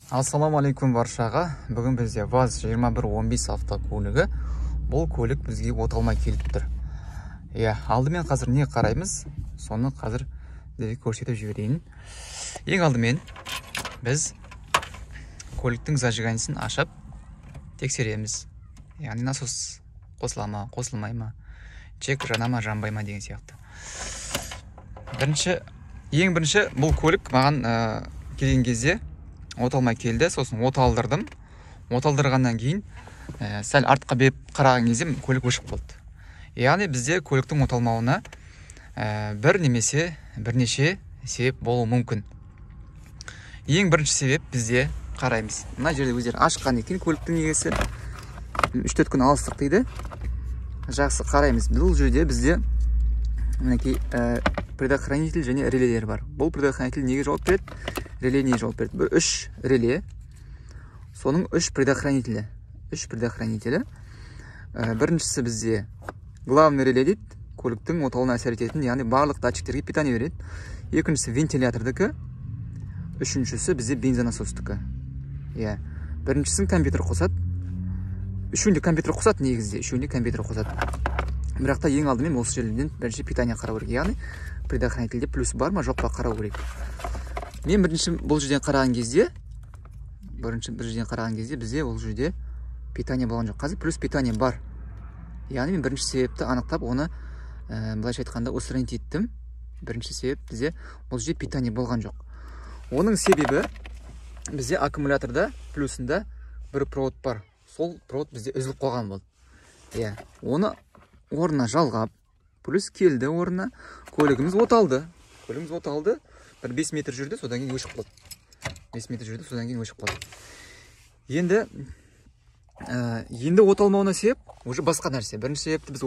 Ассалаумағалейкум баршаға. Бүгін бізде ВАЗ 2115 автокөлігі. Бұл көлік бізге оталмай келіп тұр. Иә, алдымен қазір не қараймыз? Соны қазір сіздерге көрсетіп жіберейін. Ең алдымен біз көліктің зажиганиесін ашып тексереміз. Яғни насос қосыла ма, қосылмай ма, чек жана ма, жанбай ма деген сияқты. Ең бірінші бұл көлік маған келген кезде оталмай келді, сосын оталдырдым. Оталдырғаннан кейін сәл артқа беріп қараған кезде көлік өшіп қалды. Яғни бізде көліктің оталмауына бір немесе бірнеше себеп болуы мүмкін. Ең бірінші себеп бізде қараймыз. Мына жерде өздері ашқан екен көліктің егесі. 3-4 күн алыстық дейді. Жақсы қараймыз. Бұл жерде бізде мінекей предохранитель және релелер бар. Бұл предохранитель неге жауап береді? Реле неге жауап береді? Бір 3 реле, соның 3 предохранителі. 3 предохранителі. Біріншісі бізде главный реле дейді, көліктің оталуына әсер ететін, яғни барлық датчиктерге питание береді. Екіншісі вентилятордікі, үшіншісі бізде бензонасостікі. Иә, біріншісін компьютер қосады. Үшеуінде компьютер қосады негізінде, үшеуінде компьютер қосады. Бірақ та ең алдымен осы жерден бірінші питание қарау керек. Яғни предохранительде плюс бар ма, жоқ па қарау керек. Мен бірінші бұл жерден қараған кезде, бірінші бір жерден қараған кезде бізде ол жерде питание болған жоқ. Қазір плюс питание бар. Яғни мен бірінші себепті анықтап, оны былайша айтқанда устранить еттім. Бірінші себеп бізде бұл жерде питание болған жоқ. Оның себебі бізде аккумуляторда плюсында бір провод бар. Сол провод бізде үзіліп қалған болды. Иә, оны орнына жалғап, плюс келді орнына, көлігіміз оталды. Көлігіміз оталды. Бір 5 метр жүрді, содан кейін өшіп қалды. 5 метр жүрді, содан кейін өшіп қалды. Енді оталмауына себеп уже басқа нәрсе. Бірінші себепті біз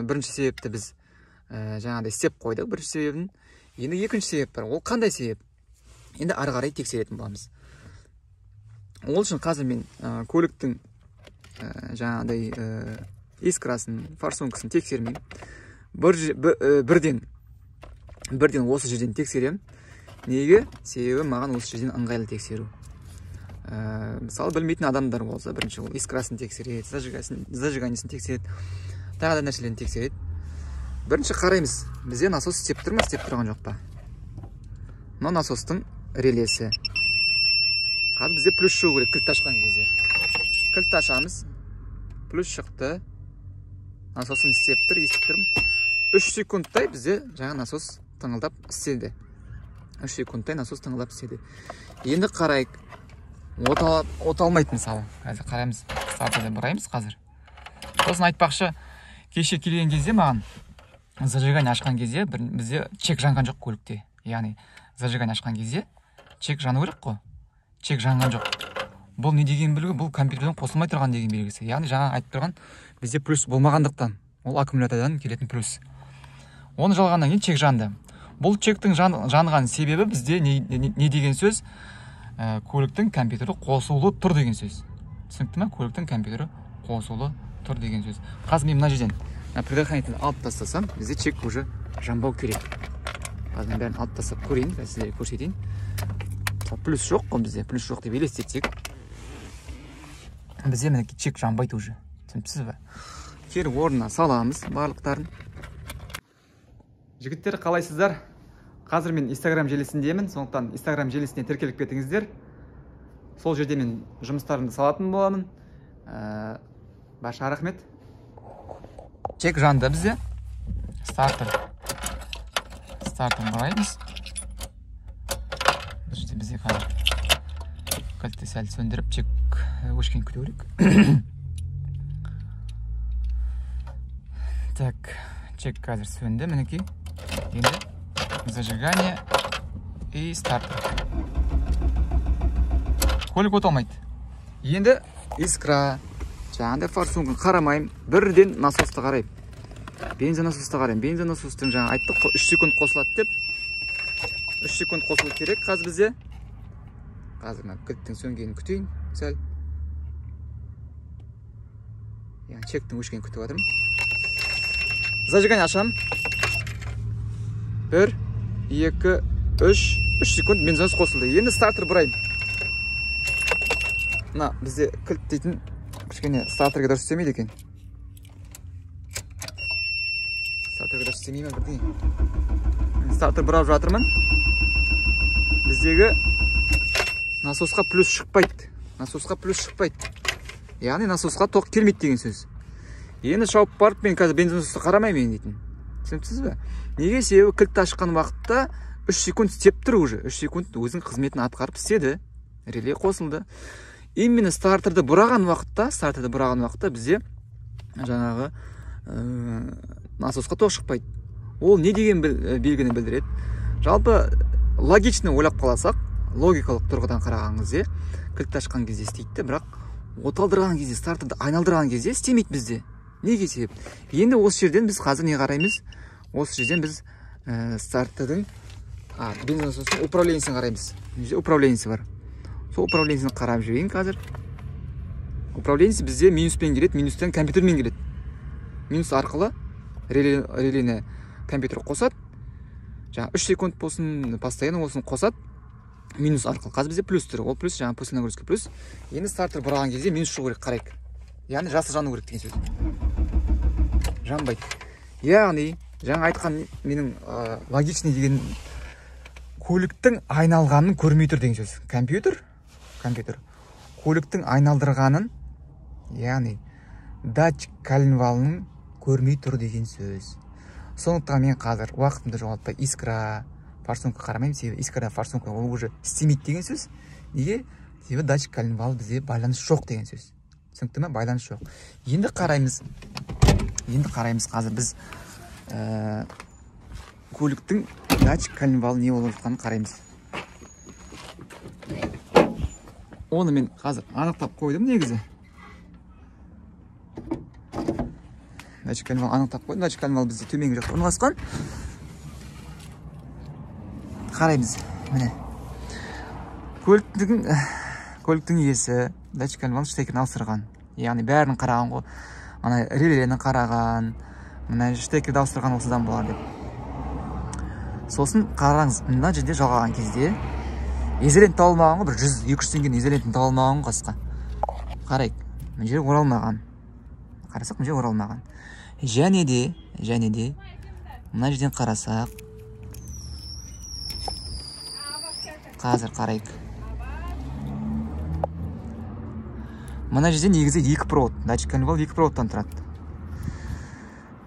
бірінші себепті біз жаңағыдай істеп қойдық, бірінші себебін. Енді екінші себеп бар. Ол қандай себеп? Енді ары қарай тексеретін боламыз. Ол үшін қазір мен көліктің жаңағыдай искрасын, форсункасын тексермеймін. Бірден осы жерден тексеремін. Неге? Себебі маған осы жерден ыңғайлы тексеру. Мысалы, білмейтін адамдар болса, бірінші ол искрасын тексереді, зажиганиесін тексереді, тағы да нәрселерін тексереді. Бірінші қараймыз, бізде насос істеп тұр ма, істеп тұрған жоқ па? Мынау насостың релесі. Қазір бізде плюс шығу керек кілт ашқан кезде. Кілт ашамыз, плюс шықты. Насосым істеп тұр, естіп тұрмын. 3 секундтай бізде жаңа насос тыңылдап істеді. 3 секундтай насос тыңылдап істеді. Енді қарайық. Оталмайды мысалы. Қазір қараймыз, стартерді бұраймыз қазір. Сосын айтпақшы, кеше келген кезде маған зажигание ашқан кезде бізде чек жанған жоқ көлікте. Яғни зажигание ашқан кезде чек жану керек қой. Чек жанған жоқ. Бұл не деген белгі? Бұл компьютерден қосылмай тұрған деген белгісі. Яғни жаңа айтып тұрған бізде плюс болмағандықтан, ол аккумулятордан келетін плюс. Оны жалғаннан кейін чек жанды. Бұл чектің жанған себебі бізде не деген сөз? Көліктің компьютері қосулы тұр деген сөз. Түсінікті ме? Көліктің компьютері қосулы тұр деген сөз. Қазір мен мына жерден предохранительді алып тастасам, бізде чек уже жанбау керек. Қазір мен бәрін алып тастап көрейін, қазір сіздерге көрсетейін. Плюс жоқ қой бізде, плюс жоқ деп елестетсек, бізде мінекей чек жанбайды уже. Түсініпсіз бе? Кері орнына саламыз барлықтарын. Жігіттер, қалайсыздар? Қазір мен Instagram желісіндемін, сондықтан Instagram желісіне тіркеліп кетіңіздер. Сол жерде мен жұмыстарымды салатын боламын. Баршаға рахмет. Чек жанды бізде. Стартер. Стартер бұраймыз. Бұл жерде бізде қазір кілтті сәл сөндіріп, чек өшкен күту керек. Так, чек қазір сөнді, мінекей. Енді зажигание и стартер. Көлік оталмайды. Енді искра, жаңағыдай форсунканы қарамаймын, бірден насосты қараймын. Бензонасосты қараймын. Бензонасостың жаңа айттық қой, 3 секунд қосылады деп. 3 секунд қосылу керек қазір бізде. Қазір мына кілттің сөнгенін күтейін сәл. Яғни чектің өшкенін күтіп жатырмын. Зажигание ашамын. 1, 2, 3, 3 секунд бензонасос қосылды. Енді стартер бұраймын. Мына бізде кілт дейтін кішкене стартерге дұрыс істемейді екен. Стартерге дұрыс істемей ме бірдеңе. Мен стартер бұрап жатырмын. Біздегі насосқа плюс шықпайды. Насосқа плюс шықпайды. Яғни насосқа тоқ келмейді деген сөз. Енді шауып барып мен қазір бензин насосты қарамаймын енді дейтін. Түсініпсіз бе? Неге? Себебі кілтті ашқан уақытта 3 секунд істеп тұр уже. 3 секунд өзінің қызметін атқарып істеді. Реле қосылды. Именно стартерді бұраған уақытта, бізде жаңағы насосқа тоқ шықпайды. Ол не деген белгіні білдіреді? Жалпы логично ойлап қаласақ, логикалық тұрғыдан қараған кезде кілтті ашқан кезде істейді, бірақ оталдырған кезде, стартерді айналдырған кезде істемейді бізде. Неге себеп? Енді осы жерден біз қазір не қараймыз? Осы жерден біз стартердің бензин насосының управлениесін қараймыз. Мына жерде управлениесі бар. Сол управлениесін қарап жіберейін қазір. Управлениесі бізде минуспен келеді, минустен компьютермен келеді. Минус арқылы релені компьютер қосады. Жаңа 3 секунд болсын, постоянно болсын қосады. Минус арқылы. Қазір бізде плюс тұр. Ол плюс, жаңа после нагрузка плюс. Енді стартер бұраған кезде минус шығу керек, қарайық. Яғни жасыл жану керек деген сөз. Жанбайды. Яғни жаңа айтқан менің логичный деген көліктің айналғанын көрмей тұр деген сөз. Компьютер көліктің айналдырғанын, яғни датчик коленвалының көрмей тұр деген сөз. Сондықтан мен қазір уақытымды жоғалтпай искра, форсунка қарамаймын, себебі искра, форсунка ол уже істемейді деген сөз. Неге? Себебі датчик коленвалы бізде байланыс жоқ деген сөз. Түсінікті ме? Байланыс жоқ. Енді қараймыз. Енді қараймыз қазір біз көліктің датчик коленвалы не болып жатқанын қараймыз. Оны мен қазір анықтап қойдым негізі. Датчик коленвалы анықтап қойдым. Датчик коленвалы бізде төменгі жақта орналасқан. Қараймыз. Міне. Көліктің иесі датчик коленвалының штекерін ауыстырған. Яғни бәрін қараған ғой. Ана релені қараған, мына штекерді ауыстырған осыдан болар деп. Сосын қараңыз, мына жерде жалғаған кезде изолент табылмаған ғой, бір 100-200 теңгенің изолентін табылмаған қасқа. Қарайық, мына жер оралмаған. Қарасақ, мына жер оралмаған. Және де мына жерден қарасақ, қазір қарайық. Мына жерде негізі екі провод, датчик коленвалы екі проводтан тұрады.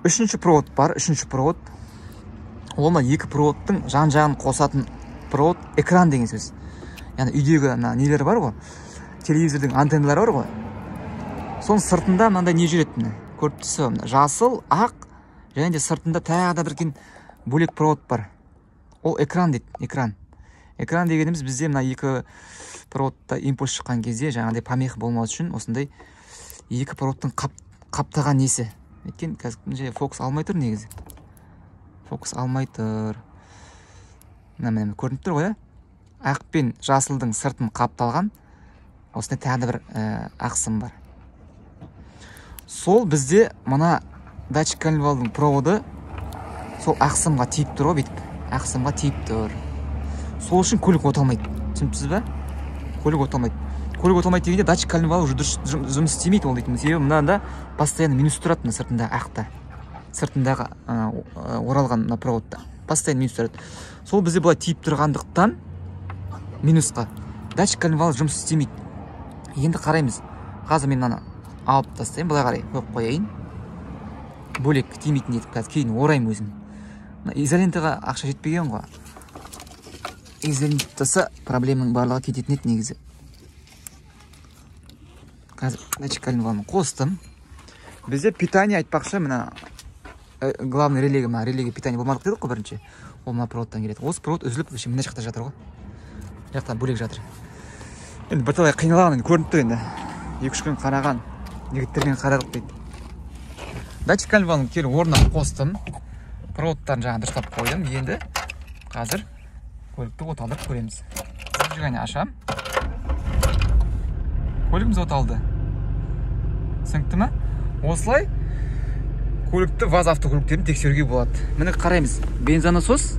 Үшінші провод бар, үшінші провод. Ол мына екі проводтың жан-жағын қосатын провод экран деген сөз. Яғни үйдегі мына нелер бар ғой, телевизордың антенналары бар ғой. Соның сыртында мынандай не жүреді міне. Көріп тұрсыз ба? Мына жасыл, ақ және де сыртында тағы да бір бөлек провод бар. Ол экран дейді, экран. Экран дегеніміз бізде мына екі проводта импульс шыққан кезде жаңағыдай помеха болмас үшін осындай екі проводтың қаптаған несі. Өйткені қазір мына жерде фокус алмай тұр негізі. Фокус алмай тұр. Мына міне көрініп тұр ғой, ақ пен жасылдың сыртын қапталған осындай тағы да бір ақ сым бар. Сол бізде мына датчик коленвалдың проводы сол ақ сымға тиіп тұр ғой, бүйтіп ақ сымға тиіп тұр. Сол үшін көлік оталмайды. Түсініпсіз бе? Көлік оталмайды. Көлік оталмайды дегенде датчик коленвалы уже дұрыс жұмыс істемейді ол дейтін. Себебі мынада постоянно минус тұрады, мына сыртында ақта. Сыртындағы оралған мына проводта постоянно минус тұрады. Сол бізде былай тиіп тұрғандықтан минусқа датчик коленвалы жұмыс істемейді. Енді қараймыз. Қазір мен мынаны алып тастаймын, былай қарай қойып қояйын. Бөлек тимейтін етіп қазір кейін ораймын өзім. Мына изолентаға ақша жетпеген ғой. Изолентасы проблеманың барлығы кететін еді негізі. Қазір датчик коленвалын қостым. Бізде питание айтпақшы, мына главный релеге, мына релеге питание болмадық дедік қой бірінші. Ол мына проводтан келеді. Осы провод үзіліп вообще мына жақта жатыр ғой. Мына жақта бөлек жатыр. Енді бірталай қиналған енді көрініп тұр енді. 2-3 күн қараған жігіттермен қарадық дейді. Датчик коленвалын келіп орнына қостым. Проводтарын жаңа дұрыстап қойдым. Енді қазір көлікті оталдырып көреміз. Зажигание ашам. Көлігіміз оталды. Түсінікті ме? Осылай көлікті ВАЗ автокөліктерін тексеруге болады. Міне қараймыз. Бензонасос,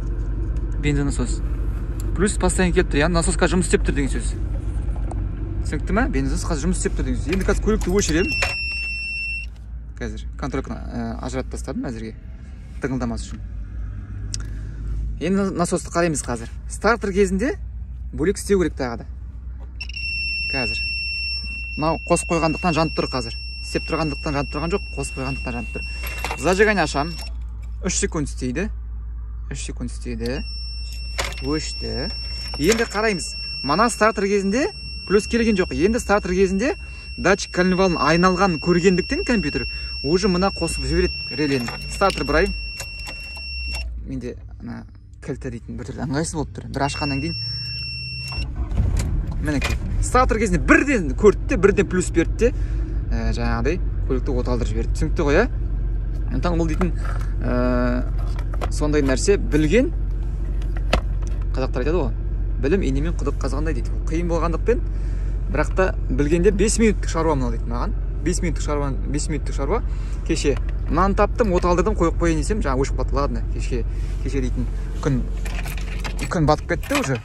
бензонасос. Плюс постоянно келіп тұр. Яғни насосқа жұмыс істеп тұр деген сөз. Түсінікті ма? Бензонасос қазір жұмыс істеп тұр деген сөз. Енді қазір көлікті өшіремін. Қазір контрольканы ажыратып тастадым әзірге, тыңылдамас үшін. Енді насосты қараймыз қазір. Стартер кезінде бөлек істеу керек тағы да. Қазір мынау қосып қойғандықтан жанып тұр қазір. Істеп тұрғандықтан жанып тұрған жоқ, қосып қойғандықтан жанып тұр. Зажигание ашамын. 3 секунд істейді. 3 секунд істейді. Өшті. Енді қараймыз. Мана стартер кезінде плюс келген жоқ. Енді стартер кезінде датчик коленвалын айналғанын көргендіктен компьютер уже мына қосып жібереді релені. Стартер бұрайын. Менде ана кілті дейтін біртүрлі ыңғайсыз болып тұр. Бір ашқаннан кейін мінекей стартер кезінде бірден көрді де, бірден плюс берді де, жаңағыдай көлікті оталдырып жіберді. Түсінікті ғой, ә? Сондықтан бұл дейтін сондай нәрсе білген қазақтар айтады ғой, білім инемен құдық қазғандай дейді. Ол қиын болғандықпен, бірақ та білгенде 5 минуттық шаруа мынау дейді маған. 5 минуттық шаруа, 5 минуттық шаруа. Кеше мынаны таптым, от алдырдым, қойып қояйын десем, жаңа өшіп қалды. Ладно, кеше дейтін күн батып кетті уже.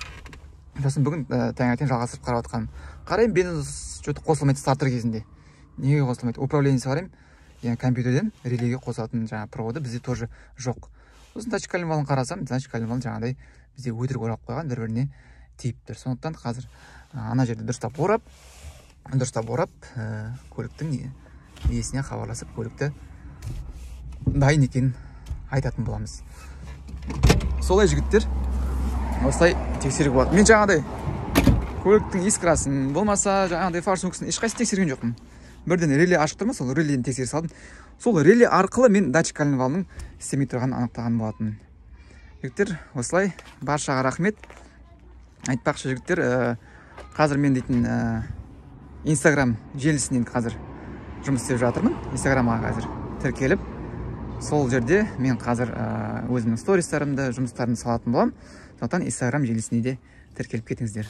Сосын бүгін таңертең жалғастырып қарап жатқаным. Қараймын, бензонасос что-то қосылмайды стартер кезінде. Неге қосылмайды? Управлениесі қараймын, яғни компьютерден релеге қосатын жаңа проводы бізде тоже жоқ. Сосын датчик коленвалын қарасам, датчик коленвалын жаңағыдай бізде өтірік орап қойған, бір-біріне тиіп тұр. Сондықтан қазір ана жерді дұрыстап орап, көліктің иесіне хабарласып, көлікті дайын екенін айтатын боламыз. Солай жігіттер, осылай тексеруге болады. Мен жаңағыдай көліктің искрасын, болмаса жаңағыдай форсункасын ешқайсысын тексерген жоқпын. Бірден реле ашық тұр ма, сол релені тексере салдым. Сол реле арқылы мен датчик коленвалының істемей тұрғанын анықтаған болатынмын. Жігіттер, осылай баршаға рахмет. Айтпақшы жігіттер, қазір мен дейтін Инстаграм желісінен қазір жұмыс істеп жатырмын. Инстаграмға қазір тіркеліп, сол жерде мен қазір өзімнің стористарымды, жұмыстарымды салатын боламын. Сондықтан Инстаграм желісіне де тіркеліп кетіңіздер.